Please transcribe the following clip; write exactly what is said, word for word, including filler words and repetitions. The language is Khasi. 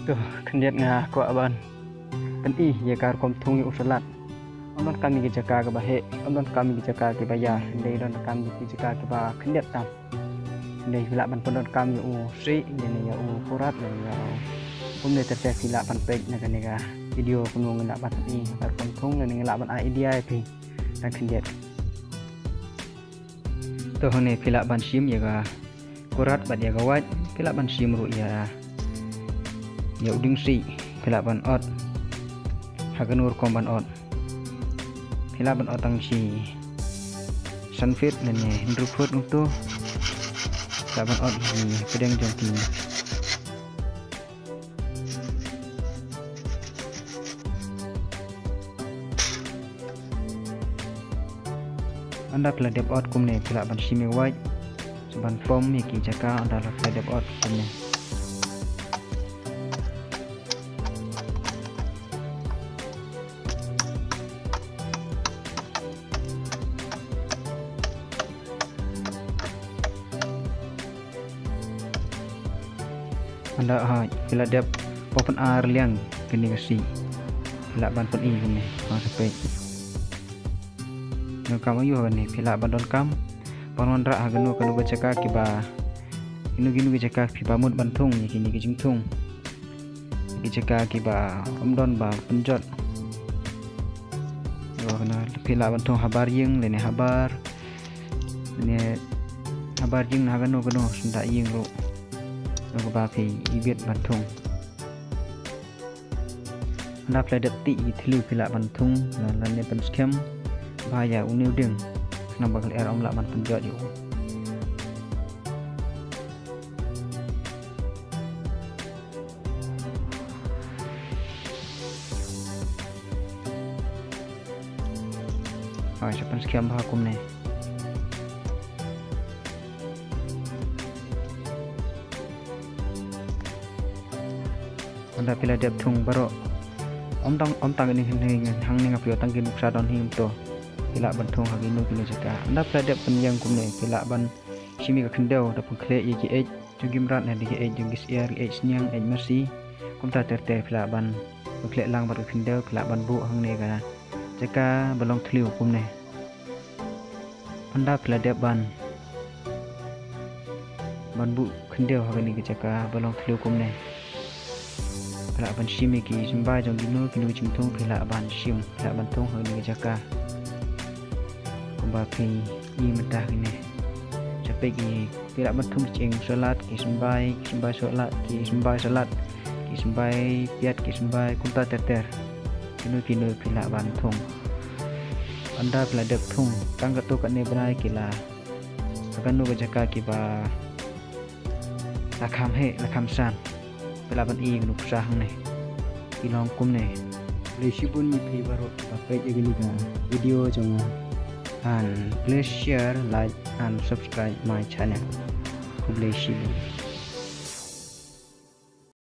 To, khyndiat nga kwah ban pyni ïa ka rukom thung ïa u salad. Ym donkam ïa ki jaka kiba heh, ym donkam ïa ki jaka kiba ïar, hynrei donkam ïa ki jaka kiba khyndiat tam. Hynrei phi lah ban pyndonkam ïa u sih, lane ïa u kurat, lane ïa u, kumne ter ter phi lah ban peit na kane ka video kumno ngin lah ban pyni ïa ka rukom thung, lane ngin lah ban ai idea ïa phi. Tang khyndiat. To, hangne phi lah ban shim ïa ka kurat bad ïa ka wait, phi lah ban shim ruh ïa, ïa u dieng sih, phi lah ban ot ha kano rukom ban ot. Phi lah ban ot tang shi san feet lane hynriew feet kumto. Phi lah ban ot ha pdeng jong ki. Ynda phi la dep ot kumne, phi lah ban shim ïa ka wait, sa ban pom ïa ki jaka ynda la phi la dep ot kumne. Ynda, ha, phi la dep pynpynar liang kane ka sih, phi lah ban pyni kumne, ha, sa peit. Donkam aïu kane, phi lah ban donkam ban wanrah ha kano kano ka jaka kiba, kino kino ki jaka kiba mut ban thung ïa kine ki jingthung. Ki jaka kiba ym don ba pynjot. Ïa kane phi lah ban thung habar ïing lane habar, lane habar ïing, ha kano kano, syndah ïing ruh. Ïa kaba phi ibit ban thung. Ynda phi la dep tih ïa ki thliew, phi lah ban thung lane pynskhem bha ïa une u dieng, khnang ba ka lyer ym lah ban pynjot ïa u. Hooid, sa pynskhem bha kumne. Ynda phi la dep thung baroh, ym tang, ym tang hangne, hangne nga pynïoh tang ki nuksa don hi kumto. Phi lah ban thung ha kino kino jaka. Ynda phi la dep pynïeng kumne, phi lah ban shim ïa ka khyndew da pynkhleh ïa ki eit jong ki mrad, ne da ki eit jong ki syiar, ki eit sniang, eit marsi. Kumta ter ter phi lah ban pynkhleh lang bad ka khyndew, phi lah ban buh hangne ka jaka ba long thliew kumne. Ynda phi la dep ban, ban buh khyndew ha kane ka jaka ba long thliew kumne, phi lah ban shim ïa ki symbai jong kino kino ki jingthung, phi lah ban shim, phi lah ban thung ha kane ka jaka. Kumba phi i mynta kine. Sa peit ki, phi lah ban thung ki jingsolat, ki symbai, ki symbai solat, ki symbai solat, ki symbai piat, ki symbai kumta ter ter. Kino kino phi lah ban thung. Ynda phi la dep thung tang katto katne bnai, ki la, ha kano ka jaka kiba la kham heh, la kham san, phi lah ban i nuksa hangne. Ki long kumne. Khublei shibun ïa phi baroh kiba peit ïa kane ka video jong nga. And please share, like and subscribe my channel. Khublei shibun.